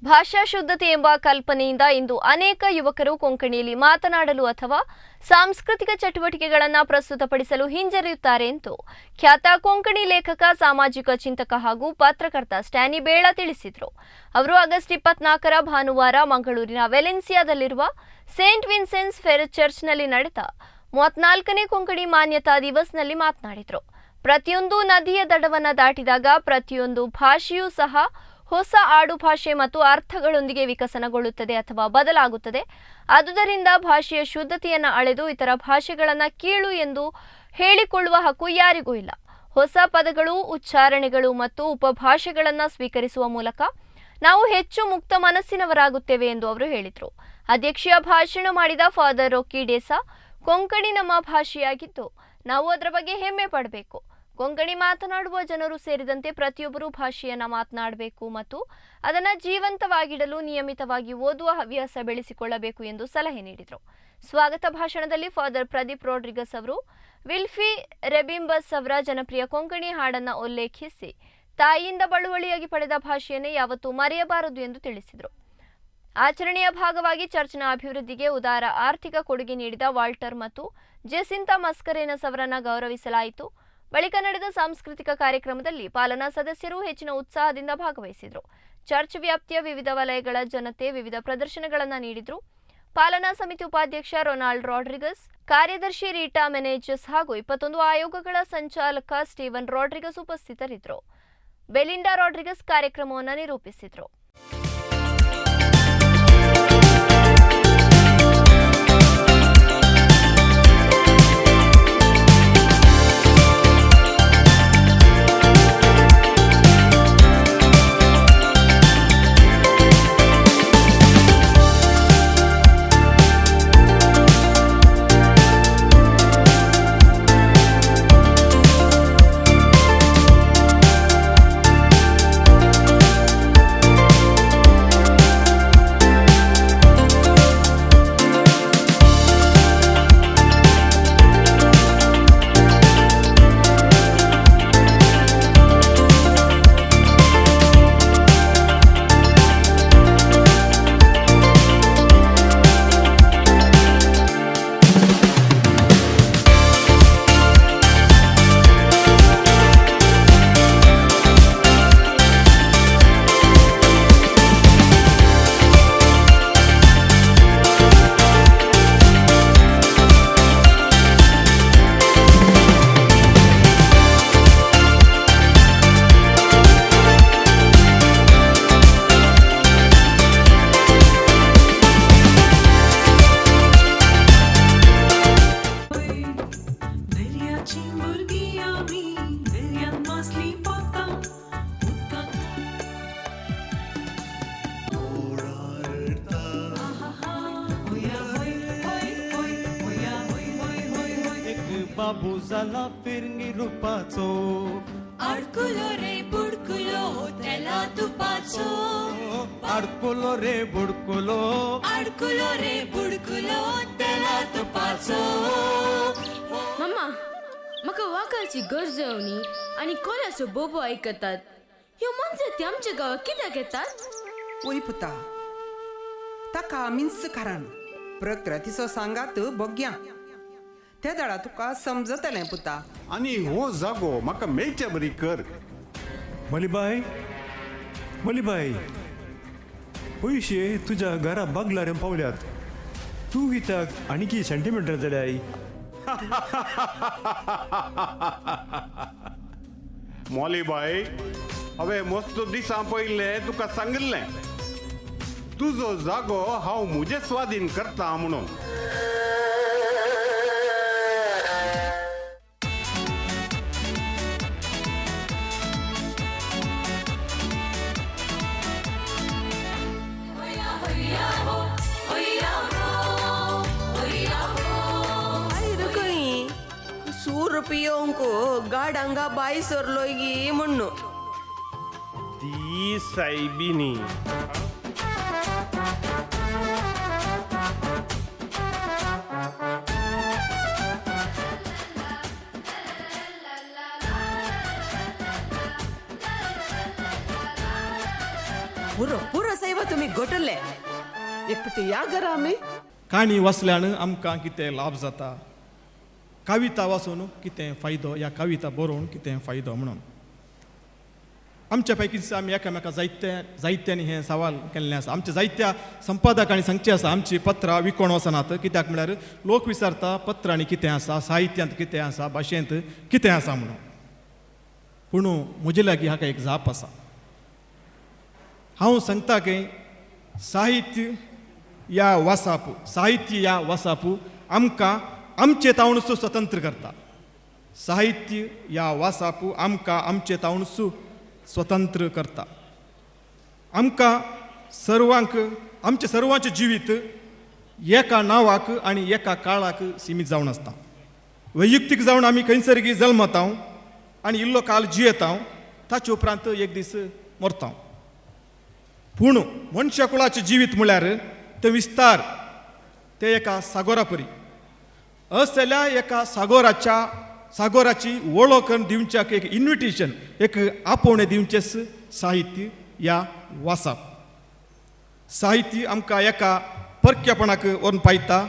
ಭಾಷಾ ಶುದ್ಧತೆ ಎಂಬ ಕಲ್ಪನೆಯಿಂದ ಇಂದು ಅನೇಕ ಯುವಕರು ಕೊಂಕಣಿಯಲ್ಲಿ ಮಾತನಾಡಲು ಅಥವಾ ಸಾಂಸ್ಕೃತಿಕ ಚಟುವಟಿಕೆಗಳನ್ನು ಪ್ರಸ್ತುತಪಡಿಸಲು ಹಿಂಜರಿಯುತ್ತಾರೆ ಎಂದು ಖ್ಯಾತ ಕೊಂಕಣಿ ಲೇಖಕ, ಸಾಮಾಜಿಕ ಚಿಂತಕ ಹಾಗೂ ಪತ್ರಕರ್ತ ಸ್ಟ್ಯಾನಿ ಬೇಳ ತಿಳಿಸಿದರು. ಅವರು ಆಗಸ್ಟ್ 24ರ ಭಾನುವಾರ ಮಂಗಳೂರಿನ ವೆಲೆನ್ಸಿಯಾದಲ್ಲಿರುವ ಸೇಂಟ್ ವಿನ್ಸೆಂಟ್ಸ್ ಫೆರ್ ಚರ್ಚ್ನಲ್ಲಿ ನಡೆದ 34ನೇ ಕೊಂಕಣಿ ಮಾನ್ಯತಾ ದಿವಸ್ನಲ್ಲಿ ಮಾತನಾಡಿದರು. ಪ್ರತಿಯೊಂದು ನದಿಯ ದಡವನ್ನು ದಾಟಿದಾಗ ಪ್ರತಿಯೊಂದು ಭಾಷೆಯೂ ಸಹ ಹೊಸ ಆಡುಭಾಷೆ ಮತ್ತು ಅರ್ಥಗಳೊಂದಿಗೆ ವಿಕಸನಗೊಳ್ಳುತ್ತದೆ ಅಥವಾ ಬದಲಾಗುತ್ತದೆ. ಆದುದರಿಂದ ಭಾಷೆಯ ಶುದ್ಧತೆಯನ್ನು ಅಳೆದು ಇತರ ಭಾಷೆಗಳನ್ನು ಕೀಳು ಎಂದು ಹೇಳಿಕೊಳ್ಳುವ ಹಕ್ಕು ಯಾರಿಗೂ ಇಲ್ಲ. ಹೊಸ ಪದಗಳು, ಉಚ್ಚಾರಣೆಗಳು ಮತ್ತು ಉಪಭಾಷೆಗಳನ್ನು ಸ್ವೀಕರಿಸುವ ಮೂಲಕ ನಾವು ಹೆಚ್ಚು ಮುಕ್ತ ಮನಸ್ಸಿನವರಾಗುತ್ತೇವೆ ಎಂದು ಅವರು ಹೇಳಿದರು. ಅಧ್ಯಕ್ಷೀಯ ಭಾಷಣ ಮಾಡಿದ ಫಾದರ್ ರೊಕ್ಕಿ ಡೇಸಾ, ಕೊಂಕಣಿ ನಮ್ಮ ಭಾಷೆಯಾಗಿದ್ದು ನಾವು ಅದರ ಬಗ್ಗೆ ಹೆಮ್ಮೆ ಪಡಬೇಕು. ಕೊಂಕಣಿ ಮಾತನಾಡುವ ಜನರು ಸೇರಿದಂತೆ ಪ್ರತಿಯೊಬ್ಬರೂ ಭಾಷೆಯನ್ನು ಮಾತನಾಡಬೇಕು ಮತ್ತು ಅದನ್ನು ಜೀವಂತವಾಗಿಡಲು ನಿಯಮಿತವಾಗಿ ಓದುವ ಹವ್ಯಾಸ ಬೆಳೆಸಿಕೊಳ್ಳಬೇಕು ಎಂದು ಸಲಹೆ ನೀಡಿದರು. ಸ್ವಾಗತ ಭಾಷಣದಲ್ಲಿ ಫಾದರ್ ಪ್ರದೀಪ್ ರೋಡ್ರಿಗಸ್ ಅವರು ವಿಲ್ಫಿ ರೆಬಿಂಬಸ್ ಅವರ ಜನಪ್ರಿಯ ಕೊಂಕಣಿ ಹಾಡನ್ನು ಉಲ್ಲೇಖಿಸಿ ತಾಯಿಯಿಂದ ಬಳುವಳಿಯಾಗಿ ಪಡೆದ ಭಾಷೆಯನ್ನು ಯಾವತ್ತೂ ಮರೆಯಬಾರದು ಎಂದು ತಿಳಿಸಿದರು. ಆಚರಣೆಯ ಭಾಗವಾಗಿ ಚರ್ಚ್ನ ಅಭಿವೃದ್ಧಿಗೆ ಉದಾರ ಆರ್ಥಿಕ ಕೊಡುಗೆ ನೀಡಿದ ವಾಲ್ಟರ್ ಮತ್ತು ಜೆಸಿಂತಾ ಮಸ್ಕರೇನಸ್ ಅವರನ್ನು ಗೌರವಿಸಲಾಯಿತು. ಬಳಿಕ ನಡೆದ ಸಾಂಸ್ಕೃತಿಕ ಕಾರ್ಯಕ್ರಮದಲ್ಲಿ ಪಾಲನಾ ಸದಸ್ಯರು ಹೆಚ್ಚಿನ ಉತ್ಸಾಹದಿಂದ ಭಾಗವಹಿಸಿದರು. ಚರ್ಚ್ ವ್ಯಾಪ್ತಿಯ ವಿವಿಧ ವಲಯಗಳ ಜನತೆ ವಿವಿಧ ಪ್ರದರ್ಶನಗಳನ್ನು ನೀಡಿದರು. ಪಾಲನಾ ಸಮಿತಿ ಉಪಾಧ್ಯಕ್ಷ ರೊನಾಲ್ಡ್ ರಾಡ್ರಿಗಸ್, ಕಾರ್ಯದರ್ಶಿ ರೀಟಾ ಮೆನೇಜಸ್ ಹಾಗೂ 21 ಆಯೋಗಗಳ ಸಂಚಾಲಕ ಸ್ಟೀವನ್ ರಾಡ್ರಿಗಸ್ ಉಪಸ್ಥಿತರಿದ್ದರು. ಬೆಲಿಂಡಾ ರಾಡ್ರಿಗಸ್ ಕಾರ್ಯಕ್ರಮವನ್ನು ನಿರೂಪಿಸಿದರು. बाबू जाला फिरंगी रुपाचो, आडकुलो रे बुडकुलो तेला तुपाचो, आडकुलो रे बुडकुलो, आडकुलो रे बुडकुलो तेला तुपाचो. मम्मा, म्हाका वाकाची गरज न्ही आनी कोणाचो बोबो आयकतात. ह्यो मोनजाती आमच्या गांवाक कित्याक येतात? वय पुता, ताका मिन्स कारण प्रकृतीचो सांगात बग्या त्या दडा तुका समजतलें पुता. आनी हो जागो म्हाका मेळचे बरी कर. मलिबाय, मलिबाय, पयशे तुज्या घरा बागलार पावल्यात. तूं कित्याक आणखी सेंटिमेंटल जाल्याय? मोलीबाय, हांवें मस्त दिसां पयलें तुका सांगिल्लें, तुजो जागो हांव म्हजे स्वाधीन करता म्हणून. आयर खंय सूर पियोवंक गाडांगा बाय सरलोय म्हण्णू. ती सायबिनी. पुरो पुरो सायबा. तुमी घटले. एक पटी या घरा आमी. काणी वाचल्यान आमकां कितें लाभ जाता, कविता वाचून कितें फायदो या कविता बरोवन कितें फायदो म्हणून आमच्या पैकीच आमी एकामेका जायते जायत्यांनी हें सवाल केल्लें आसा. आमच्या जायत्या संपादकांनी सांगचें आसा, आमचीं पत्रां विकोण वचनात, कित्याक म्हळ्यार लोक विचारता पत्रांनी कितें आसा, साहित्यांत कितें आसा, भाशेंत कितें आसा म्हणून. पूण म्हजे लागीं हाका एक जाप आसा. हांव सांगता की साहित्य या वासाप, साहित्य या वासाप आमकां आमचे तावणसू स्वतंत्र करता. साहित्य या वासाप आमकां आमचे तावणसू स्वतंत्र करता. आमकां सर्वांक आमचें सर्वांचें जिवीत एका नांवाक आनी एका काळाक सिमीत जावन आसता. वैयक्तीक जावन आमी खंयसर जल्मता आनी इल्लो काल जियेता, ताचे उपरांत एक दीस मरता. पूण मनशा कुळाचें जिवीत म्हळ्यार तें विस्तार, तें एका सागोरा परी असल्या एका सागोराच्या सागोराची वळख दिवच्याक एक इन्विटेशन, एक आपोवणें दिवचेंच साहित्य या वासाप. साहित्य आमकां एका परक्यापणाक व्हरून पायता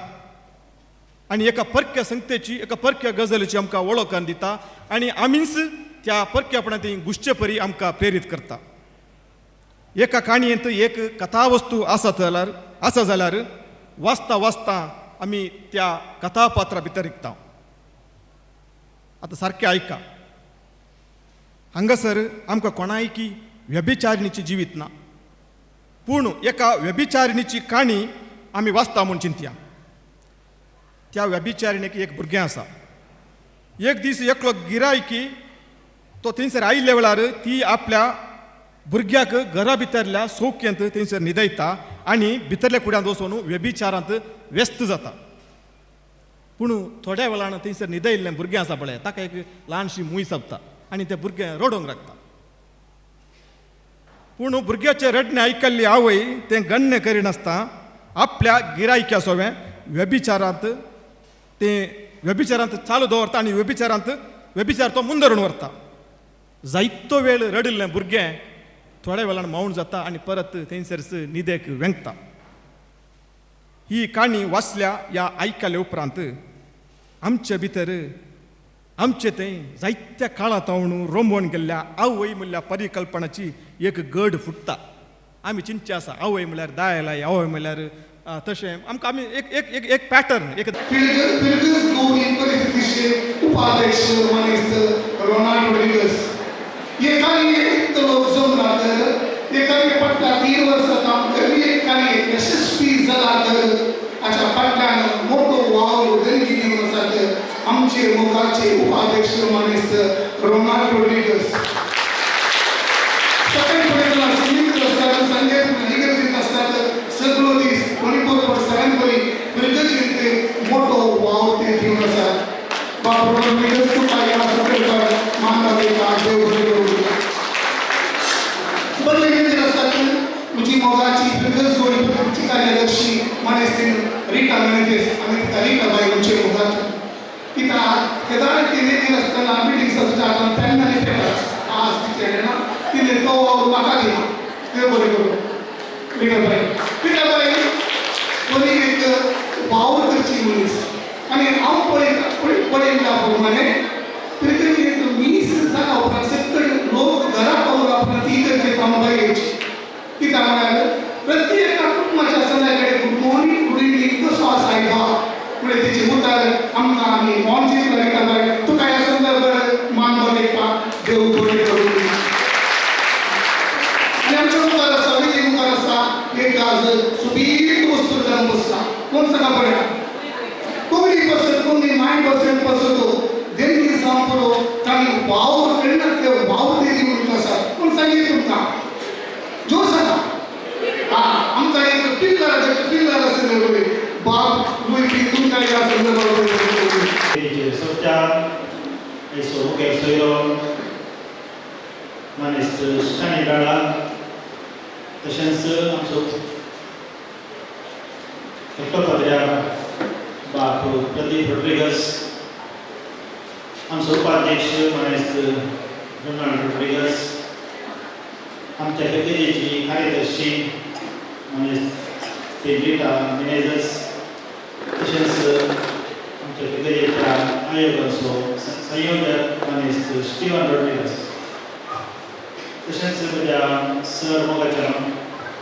आनी एका परक्या संगतेची, एका परक्या गजालीची आमकां वळख दिता आनी आमीच त्या परक्यापणांत घुसचे परी आमकां प्रेरीत करता. एका काणयेंत एक कथावस्तू आसत जाल्यार आसा जाल्यार वाचता वाचता आमी त्या कथापात्रा भितर रिगता. आतां सारकें आयका, हांगासर आमकां कोणायकी व्यभिचारिणीची जिवीत ना, पूण एका व्यभिचारिणीची काणी आमी वाचता म्हूण चिंतया. त्या व्यभिचारिणीक एक भुरगें आसा. एक दीस एकलो गिरायकी तो थंयसर आयिल्ल्या वेळार ती आपल्या भुरग्याक घरा भितरल्या चौकेंत थंयसर न्हिदयता आनी भितरल्या कुड्यांत वचून व्यभिचारांत व्यस्त जाता. पूण थोड्या वेळान थंयसर न्हिदयिल्लें भुरगें आसा पळय, ताका एक ल्हानशी मूय सोबता आनी तें भुरगें रडोवंक लागता. पूण भुरग्याचें रडणें आयकल्ली आवय तें गण्य करिनासतना आपल्या गिरायक्या सोवें व्यभिचारांत तें व्यभिचारांत चालू दवरता आनी व्यभिचारांत व्यभिचार तो मुंदरून व्हरता. जायतो वेळ रडिल्लें भुरगें थोड्या वेळान मौन जाता आनी परत थंयसरच न्हिदेक वेंगता. ही काणी वाचल्या या आयकल्या उपरांत आमचे भितर आमचे थंय जायत्या काळा तावन रोंबोवन गेल्ल्या आवय म्हणल्या परिकल्पनाची एक गड फुट्टा. आमी चिंतचे आसा आवय म्हणल्यार दायलाय, आवय म्हणल्यार तशें आमकां आमी एक एक एक एक पॅटर्न एक उपाध्यक्ष मनीस रोनाल्ड रोड्रिगस हे कार्य लोक जमला तर हे कार्य फाटल्या 3 वर्सां काम करी एक कार्य यशस्वी जाला तर हाच्या फाटल्यान मोठो वावर देणगी दिवन आसात आमचे मोगाचे उपाध्यक्ष मनीस रोनाल्ड रोड्रिगस. सकाळी फुडें सुमीत आसतात, संगीत इगर्जेंत आसतात, सगळो दीस 24 वर्सां परी इगर्जेंत मोठो वावर ते दिवन आसात. बाब रोड्रिगस तुका ह्या संदर्भात मान दाखयता, देव बरें करूं. बदले गेल्ले आसतात म्हजी मोगाची फिरगज गोडी पत्रिकेची कार्यादर्शी मानेस्तीन रिटा मेनेझेस, आमी तिका रिटा बाई म्हणचे मोगाची. तिका केदार तिने गेले आसतना मिटींग आसता हातान पेन आनी पेपर आज तिचे ना तिने तो वावर म्हाका दिला. देव बरें करूं रिटा बाई. रिटा बाई बरी एक वावर करची मनीस आनी हांव पळयल्ल्या प्रमाणे फिरगजेंत मीस जाला उपरांत सगळे लोक घरा पावला उपरांत ती इगर्जेंत आमकां येवची. कित्याक म्हळ्यार प्रत्येक कुटुंबाच्या संध्याकाळी गुड मॉर्निंग गुड इवनींग कसो आसा बा म्हणजे तेचे उतर आमकां आमी मॉर्निंग रिटा बाय तुका ह्या संदर्भात मान बरयता, देव बरें करूं. आनी आमच्या मुखार आसा विधी मुखार आसा एक आज सुबीक वस्तू जावन बसता. कोण सांगा पळया कोंकणी पसत कोंकणी माय पसंत पसत देणगी जावन पुरो तांणी वावर करिनासले वावर ते दिवन आसा. कोण सांगीत तुमकां जोर सांगा. आमकां एक पिल्लर पिल्लर आसलें बाब लुई तुमकां ह्या संदर्भात सत्या ऐसो मुखेल सोयरो मानेस्त शाणी गाळा तशेंच आमचो धाकटो पाद्र्यार बाप प्रदीप रोड्रिगस, आमचो उपाध्यक्ष मानेस्त रोनाल्ड रोड्रिगस, आमच्या फिरगजेची कार्यदर्शी मानेस्त रिटा मिनेजस, तशेंच आमच्या फिगर्जेच्या आयोगाचो संयोजक मानेस्त स्टिवन रॉड्रिगस, तशेंच म्हज्या सर मोगाच्या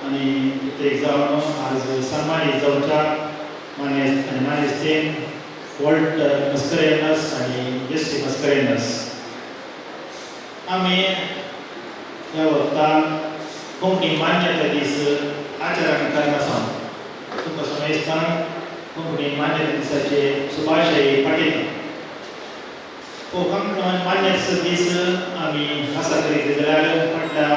आनी ते जावन आज सन्मानीत जावच्या मानेस्त आनी मानेस्तेन वॉल्ट मस्करेनस आनी जेसी मस्करेनस. आमी ह्या वक्तान कोंकणी मान्यता दीस आचरण करनासा तुमकां समेस्तांक कोंकणी मान्यता दिसाचे शुभाशय पाठयता. कोंकण मान्यता दीस आमी आसा करीत जाल्यार फाटल्या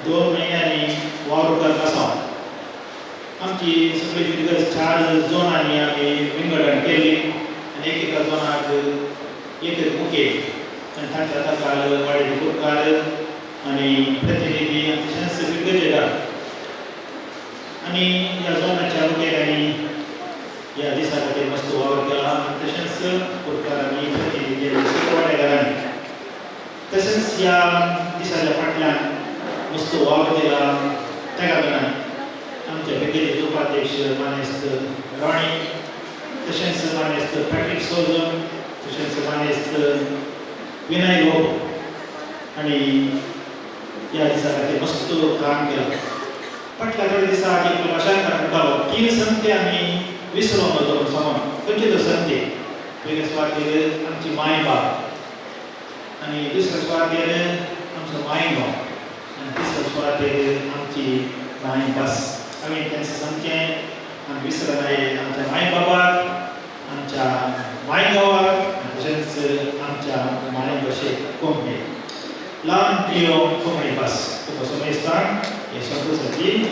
2 म्हयन्यांनी वावर करनासा. आमची सगळी फिगर्स 4 झोनांनी आमी विंगडण केली आनी एक एका झोनाक एक एक मुखेल आनी तांच्या ताकाल वाडे कुरकार आनी प्रतिनिधी तशेंच फिगर्जेदार आनी ह्या झोनाच्या मुखेल्यांनी ह्या दिसा खातीर मस्त वावर केला आनी तशेंच कुरकारांनी प्रतिनिधी वाडेकारांनी तशेंच ह्या दिसाच्या फाटल्यान मस्त वावर केला. ताका लागून आमच्या फिगर्जेचे उपाध्यक्ष मानेस्त राणी, तशेंच मानेस्त पॅट्रीक सोजन, तशेंच मानेस्त विनय लोब आनी ह्या दिसा खातीर मस्त काम केलां. फाटल्या थोड्या दिसा एक भाशांतर म्हणटालो, 3 संते आमी विसरून वचो समज. खंयचे त्यो संते? पयले सुवातेर आमची माय बाप आनी दुसऱ्या सुवातेर आमचो माय गांव आनी तिसऱ्या सुवातेर आमची माय भास. आमी तेंचे सामकें आमी विसरनाय आमच्या माय बाबाक, आमच्या माय गांवाक आनी तशेंच आमच्या माय भाशेक कोंकणी. ल्हान प्रियो कोंकणी भास, तुका समेस्तांक हे संतोशाची.